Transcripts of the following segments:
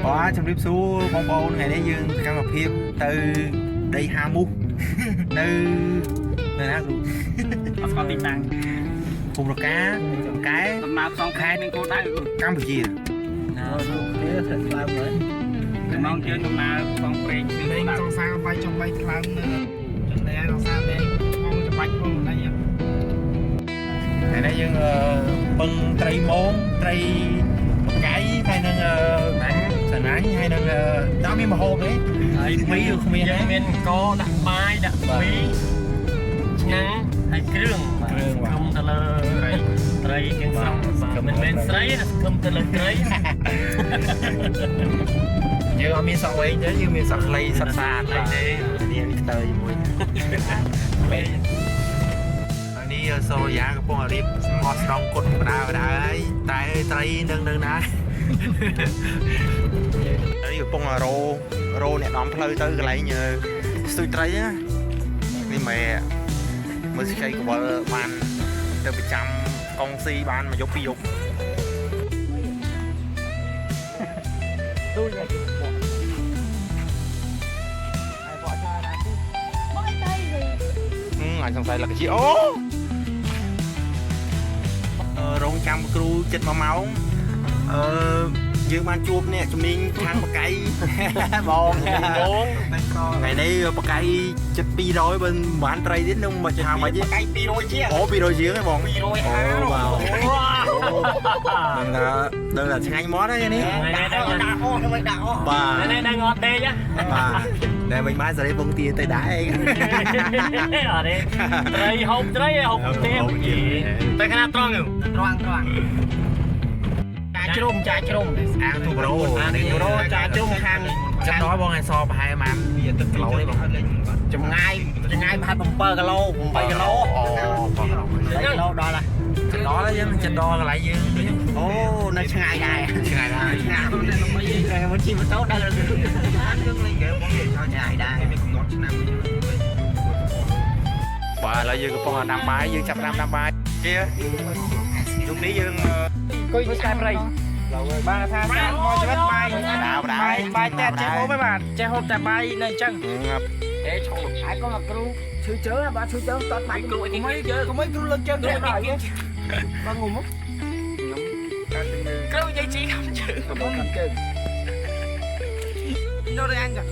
បាទជំរាបសួរបងប្អូនថ្ងៃនេះយើងសកម្មភាពទៅដីហាមូសនៅនៅណាគ្រូ អត់ស្គាល់ទីតាំង ភូមិរកាកែ ដំណើរផ្សងខែនឹងគោលដៅ កម្ពុជា ណាគ្នាទៅឡើងហើយចំណងជើងដំណើរផ្សងព្រេងនឹងគោ លេង លដៅ សង្សារបាយចុងបាយថ្លើមនៅចំណែសង្សារលេងបងច្បាច់បងណៃ ថ្ងៃនេះយើងពឹងត្រីមងត្រីបកៃហើយនឹងសណាញ់ហើយនឹងដល់មានមហូបទេ ហើយ មីគ្មាន យើងមានកដាក់បាយដាក់មីឆ្នាំងហើយគ្រឿង គ្រឿងបាទ ខំទៅលើត្រីត្រីទាំងស្រុងបាទមិនមែនស្រីណាខំទៅលើត្រី យើងអត់មានសក់វែងទេយើងមានសក់ខ្លីសុទ្ធសាធ ខ្លីទេ នេះខ្ទើយមួយពេលហើយនេះសូរិយាកំពុងរៀបអត់ស្ដងគុតបដាបដាហើយតែត្រីនឹងនឹងណានេះកំពុងរោរោអ្នកដំផ្លូវទៅកន្លែងស្ទូចត្រីណានេះមែមើលស្កៃកវលបានទៅប្រចាំកងស៊ីបានមួយយប់ពីរយប់ អញសង្ស័យលក្ខជាអូរងចាំគ្រូចិត្ត1ម៉ោងអឺយើងបានជួបអ្នកជំនាញខាងបកៃបង បង ថ្ងៃនេះបកៃចិត្ត200បើមិនបានត្រីទៀតនឹងមកឆាមកទៀត កៃ200ជាង អូ200ជាងហ៎បង 250 បាទដឹងថាដឹងថាឆ្ងាញ់មាត់ហើយនេះ ដាក់អស់ដាក់អស់ធ្វើដាក់អស់ បាទ នេះដឹងអត់ទេចា បាទតែមិនបានសេរីពងទាទៅដែរ អត់ទេត្រីហូបត្រីហូបទេតែខណៈត្រង់ ត្រង់ត្រង់ចាជ្រុំចាជ្រុំ អាងទូប្រូ នេះរោចាជ្រុំខាង ចិត្តដល់បងឯងសប្រហែលម៉ានវាទឹកគីឡូទេបង ចម្ងាយចម្ងាយប្រហែល7គីឡូ8គីឡូ អូបង 8គីឡូដល់ហើយ ចិត្តដល់ហើយយើងចិត្តដល់កន្លែងយើង អូនៅឆ្ងាយដែរ ឆ្ងាយដែរ ឆ្ងាយតែមិនជិះម៉ូតូដល់ យើងលេងហ្គេមបង ឆ្ងាយដែរ មានកំណត់ឆ្នាំបាទឥឡូវយើងកំពុងដាំបាយយើងចាប់ដាំដាំបាយជាយប់នេះយើង គុយខ្សែព្រៃបាទថាសាមកជីវិតបាយ ដាវដាវ បាយបាយតែចេះហូបទេបាទចេះហូបតែបាយនៅអញ្ចឹង អេឆុង ហើយកុំមកគ្រូឈឺជើងបាទឈឺជើងតតបាយ គ្រូអីគេជើ កុំឲ្យគ្រូលើកជើងធ្លាក់ដល់បាទងុំ គ្រូនិយាយជីខំជើង កុំជើងនៅអញចា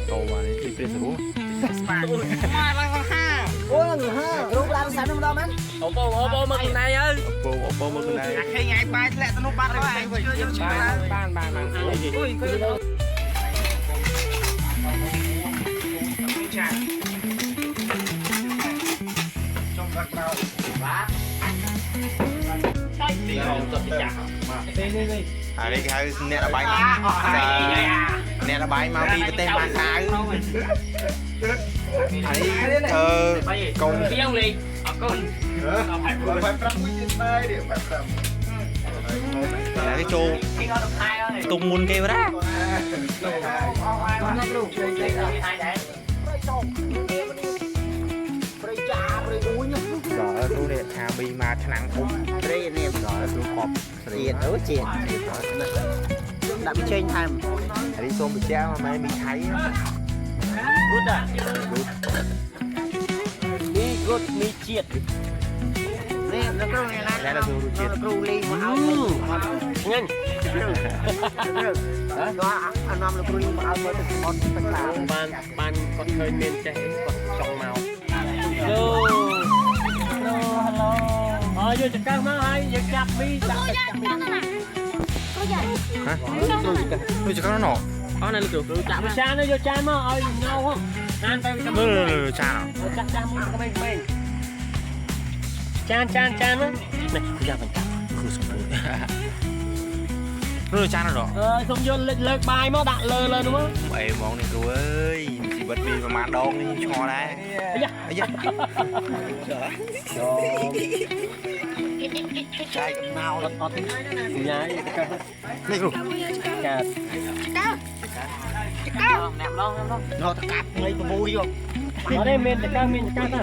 តោបាទនេះពីព្រះសរុ ស្ប៉ាមកឡើងហាអូឡើងហាគ្រូឡើងសាំម្ដងមែន អូបងអូបងមកខ្លួនឯងអើ បងបងមកខ្លួនឯង អាខេងឯងបាយធ្លាក់ទៅនោះបាត់ហើយឈឺជើងឈឺឡើងបានបានបានអុយគ្រូចាចំដាក់ក្រៅបាទ ទីហូបទៅចាស់ នេះនេះនេះ ហើយនេះគេហៅអ្នករបាយអ្នករបាយមកពីប្រទេសម៉ាកាវហើយអឺកូន ពីងលេងអរគុណ បែប5មួយទៀតដែរនេះបែប5 តែគេចូល គេក៏ថៃហើយ ទុំមុនគេបាទ ណាគ្រូ ថៃដែរ ព្រៃតោព្រៃចាព្រៃអ៊ូញ ដល់គ្រូនេះថាមីមកឆ្នាំងធំ ព្រៃនេះ ដល់គ្រូខប់ ជាតិអូជាតិដាក់វាចេញថែម ហើយសូមបញ្ជាក់មកម៉ែមីថៃ គូតអាមីគូតមីជាតិ នេះលោកគ្រូនេះណា តែដល់គ្រូជាតិ លោកគ្រូលីមកឲ្យ ញ៉ាញ់ គ្រូគាត់អានំលោកគ្រូលីមកឲ្យមើលទឹកអត់ទឹកឡា បានបានគាត់ឃើញមានចេះគាត់ចង់មកលូឡូហឡូអើយកចង្កឹះមកហើយយើងចាប់មីដាក់ទឹកចាប់មី ហ៎ដូចចកណោ អស់ណាលោកគ្រូចាប់ចានយកចានមកឲ្យងៅហ៎អានទៅចាំ មើលចាន ចាស់ចាស់មួយក្មេងៗចានចានចានមកនេះយ៉ាបន្ត គ្រូសុំមើលចានដល់ អើយសូមយកលើកលើកបាយមកដាក់លើលើនោះមក អេហ្មងនេះគ្រូអើយជីវិតពីប្រហែលដងនេះឆ្ងល់ដែរ អាយ៉ា អាយ៉ា ចែកកំណោ អត់អត់ទេញ៉ាយទៅ នេះគ្រូ កាត់ចកៅអ្នកឡងអ្នកឡង ណោតកាប់ថ្ងៃប្រមូលយក អត់ទេមានចកៅមានចកៅតា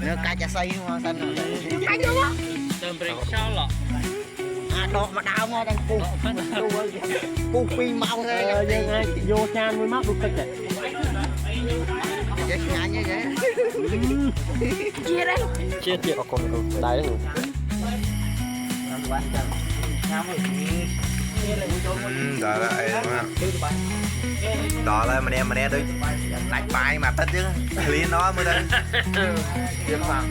នៅកាច់អាស័យមកសិន ដើមព្រៃខ្យល់ អា អាដកមកដើមមកទាំងពុះពុះ2ម៉ោងទេ យើងអាចយកចានមួយមកដូចទឹកដែរ ចេះឆ្ងាញ់ហ៎ ជាតិជាតិអរគុណគ្រូដែរ ដល់ហើយដល់ហើយម្នាក់ម្នាក់ដូចដាច់បាយមួយអាទិត្យចឹងឃ្លានដល់មើលទៅទៀតផង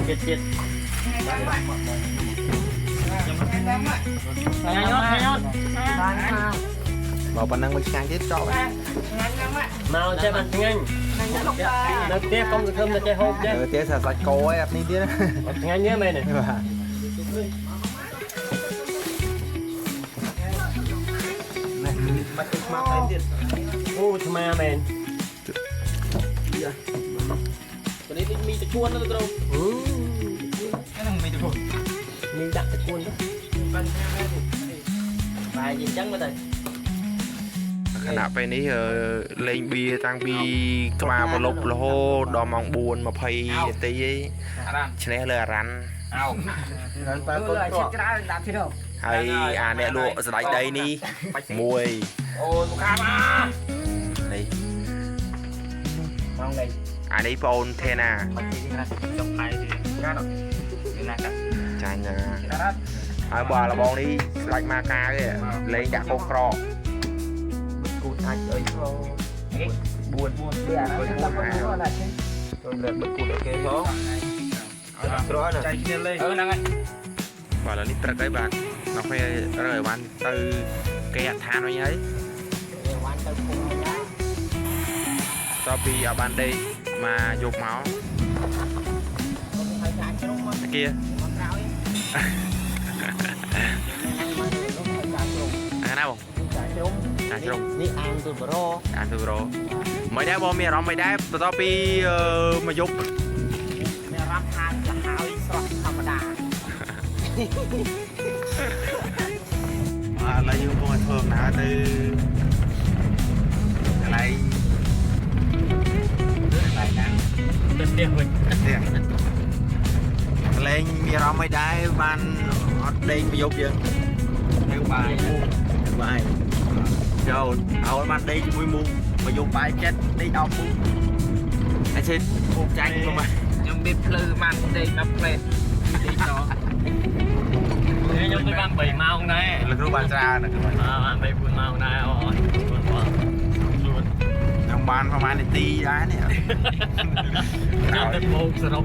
ជាតិជាតិឆ្ងាញ់អត់ឆ្ងាញ់អត់ បើប៉ុណ្ណឹងមិនឆ្ងាញ់ទៀតចប់ហើយ មកចេះបានឆ្ងាញ់នៅផ្ទះកុំសង្ឃឹមតែចេះហូបចេះ ទៅទៀតសាច់គោឯអានេះទៀតណា អត់ឆ្ងាញ់ទេមែនទេ បាទនេះបាច់ទៅខ្មាស់ថែមទៀត អូឆ្មាមែន នេះដូចមីតជួនណាលោកគ្រូ អូ ហ្នឹងមីតជួន មីដាក់តគួនទៅ បាយអញ្ចឹងមើលទៅ ខណៈពេលនេះលេងបៀតាំងពីក្បាលប្រឡប់រហូតដល់ម៉ោង4:20នាទីឯងឈ្នះលើអារ៉ាន់ អោ បើកូនច្រើនដាក់ទៀត ហើយអាអ្នកលក់ស្ដេចដីនេះមួយ អូយមកខាមអា នេះ ម៉ោងលេង អានេះបងអូនថេណា បាច់ទីនេះចុងផៃទៀតកាត់ណាកាត់ ចាញ់ណា កាត់ ហើយបើលបងនេះស្ដេចម៉ាកាទេលេងដាក់កោក្រក គូអាចអីផង4 4 វាអាហ្នឹងដាក់ខ្លួនណាចេះ ចូលលើបិទគូដល់គេផងក្រណា ចៃគ្នាលេងអឺហ្នឹងហើយ បាទឥឡូវនេះព្រឹកហើយបាទដល់ពេលរើឲ្យបានទៅគេអដ្ឋានវិញហើយ វ៉ាន់ទៅភូមិណា តទៅពីឲ្យបានដេកមកយកមក ហើយចាជ្រុំមក តាគៀ មកក្រោយ អាណាបង ចាជ្រុំ ចាជ្រុំ នេះអាងទូបរោ អានទៅរមិនដែរបងមានអារម្មណ៍មិនដែរបន្ទាប់ពីមកយប់ មានអារម្មណ៍ថាលហើយស្រស់ធម្មតា បាទឥឡូវយើងកំពុងតែធ្វើដំណើរទៅកន្លែង ទៅផ្ទះវិញ ផ្ទះកន្លែងមានអារម្មណ៍មិនដែរបានអត់ដេកមកយប់យើង នៅបាយ បាយចូលឲ្យបានដេកជាមួយមូមកយប់បាយចិត្តដេក10មូអញ្ចឹងមូចាញ់មក ខ្ញុំបៀបភ្លឺបានដេកមកផ្លេតដេកត ខ្ញុំទៅបាន3ម៉ោងដែរ លោកគ្រូបានច្រើនណាស់ បាទបាន3 4ម៉ោងដែរអូខ្លួនបងខ្លួន ខ្ញុំបានប្រហែលនាទីដែរនេះ ខ្ញុំទៅបោកសរុប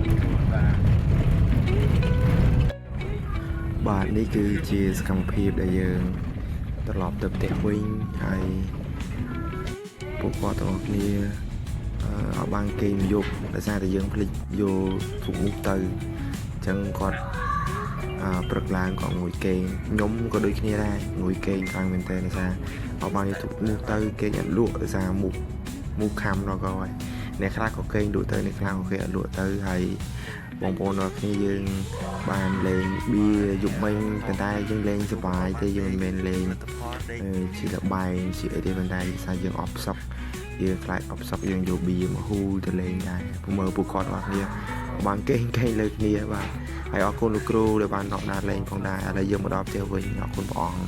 បាទនេះគឺជាសកម្មភាពដែលយើងត្រឡប់ទៅផ្ទះវិញហើយពួកគាត់ទាំងអស់គ្នាអត់បានគេងយប់ដោយសារតែយើងភ្លេចយកធុងនោះទៅអញ្ចឹងគាត់ព្រឹកឡើងក៏ងួយគេងខ្ញុំក៏ដូចគ្នាដែរងួយគេងខ្លាំងមែនតើដោយសារអត់បានយកធុងនោះទៅគេងអត់លក់ដោយសារមុខមុខខំដល់ក៏ហើយអ្នកខ្លះក៏គេងលក់ទៅអ្នកខ្លះក៏គេអត់លក់ទៅហើយបងប្អូនទាំងអស់គ្នាយើងបានលេងបៀយប់មិញប៉ុន្តែយើងលេងសប្បាយទេយើងមិនមែនលេងជាលបែងជាអីទេប៉ុន្តែដោយសារយើងអបសក់យើងខ្លាចអបសក់យើងយកបៀមកហ៊ូទៅលេងដែរពួកមើលពួកគាត់ទាំងអស់គ្នាបានគេងគេងលើគ្នាបាទហើយអរគុណលោកគ្រូដែលបានដកដាលេងផងដែរឥឡូវយើងមកដល់ផ្ទះវិញអរគុណព្រះអង្គ